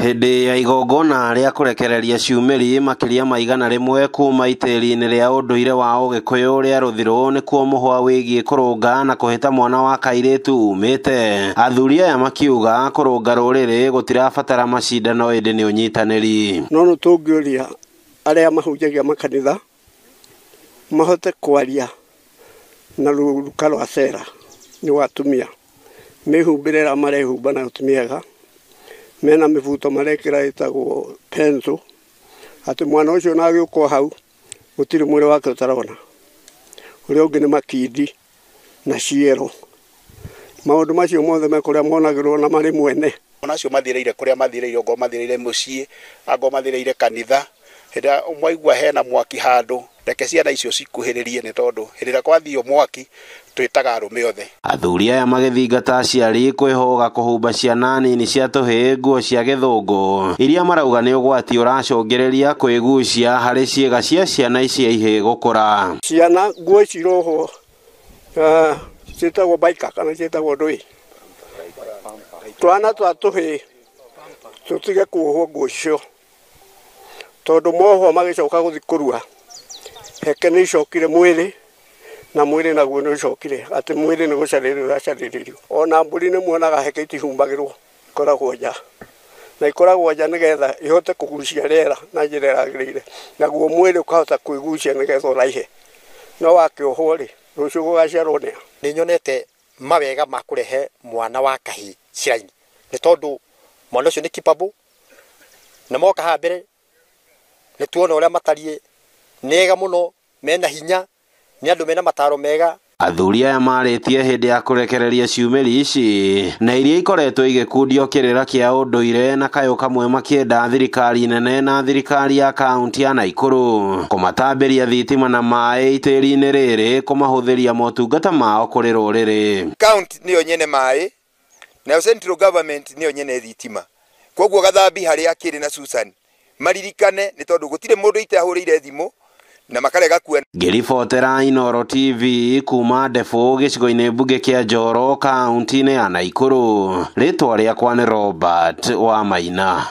Hĩndĩ ya igongona rĩa kũrekereria ciumĩri makĩria ma 100 kuma itĩri-inĩ rĩa ũndũire wa ũgĩkũyũ rĩa Rũthirũ nĩkuo mũhwa wĩgiĩ kũrũnga na kũhĩta mwana wa kairĩtu umĩte. Athuri aya makiuga kũrũnga rũrĩrĩ gũtirabatara macindano ĩndĩ nĩ ũnyitanĩri. No nĩ tũngĩũria arĩa mahunjagia makanitha mahote kwaria na ruka rwa cera nĩ wa atumia mĩhumbĩre ĩrĩa marehumba nayo ti mĩega, mena mĩbuto marekĩra ĩtagwo pencil, atĩ mwana ũcio ona agĩũka hau gũtirĩ mwĩrĩ wake ũtarona. Ũrĩa ũngĩ nĩ makindi na ciero. Maũndũ macio mothe me kũrĩa monagĩrwo na marĩ mwene. Ona acio mathirĩire kũrĩa mathirĩire, ongorwo mathirĩire mũciĩ, angorwo mathirĩire kanitha, hĩndĩ ĩrĩa mwaigua hena mwaki handũ, reke ciana icio cikuhĩrĩrie nĩ tondũ hĩndĩ ĩrĩa kwathio mwaki twĩtaga arũme othe. Athuri aya magĩthingata aciari kwĩhũga kũhumba ciana nini cia tũhĩĩ nguo cia gĩthũngũ iria marauga nĩ ũgwati ũracũngĩrĩria kwĩgucia harĩ ciĩga cia ciana ici ihĩĩ gũkũra. Ciana nguo ici irohwo, ciĩtagwo baika kana ciĩtagwo ndũĩ. Twana twa tũhĩĩ tũtige kuohwo nguo icio tondũ mohwo magĩcoka gũthiĩ kũrua heke nĩ icokire mwĩrĩ na mwĩrĩ naguo nĩ ũcokire atĩ mwĩrĩ nĩ gũcarĩrio ũracarĩrio. Ona mbũri nĩ muonaga heke itihumbagĩrwo, ikoragwo nja na ikoragwo nja nĩgetha ihote kũgucia rĩera na njĩra ĩragĩrĩire, naguo mwĩrĩ ũkahota kwĩgucia nĩgetha ũraihe. No wakĩohwo rĩ, rũciũ gũgaciarwo nĩa? Nĩ nyonete mawega ma kũrehe mwana wa kahĩĩ ciraini nĩ tondũ mwana ũcio nĩ capable, na moka haha mbere nĩ tuona ũrĩa matariĩ, nĩ ega mũno, mena hinya, nĩ andũ mena mataro mega. Athuri aya marĩtie hĩndĩ ya kũrekereria ciumĩri ici na iria ikoretwo igĩkundio kĩrĩra kĩa ũndũire na kayũ kamwe makĩenda thirikari nene na thirikari ya kaunti ya Naikuru kũmatambĩria thitima na maĩ itĩri-inĩ rĩrĩ kũmahũthĩria motungata mao kũrĩ rũrĩrĩ. Kaunti nĩyo nyene maĩ nayo central government nĩyo nyene thitima, koguo Gathambi harĩa akĩrĩ na Susan maririkane nĩ tondũ gũtirĩ mũndũ itahũrĩire thimũ na makarega kuona. Ngĩribotera Inooro TV kuma Ndebũ gĩcigo-inĩ mbunge kĩa Njoro kaunti-inĩ ya Naikuru, rĩtwa rĩakwa nĩ Robert Wamaina.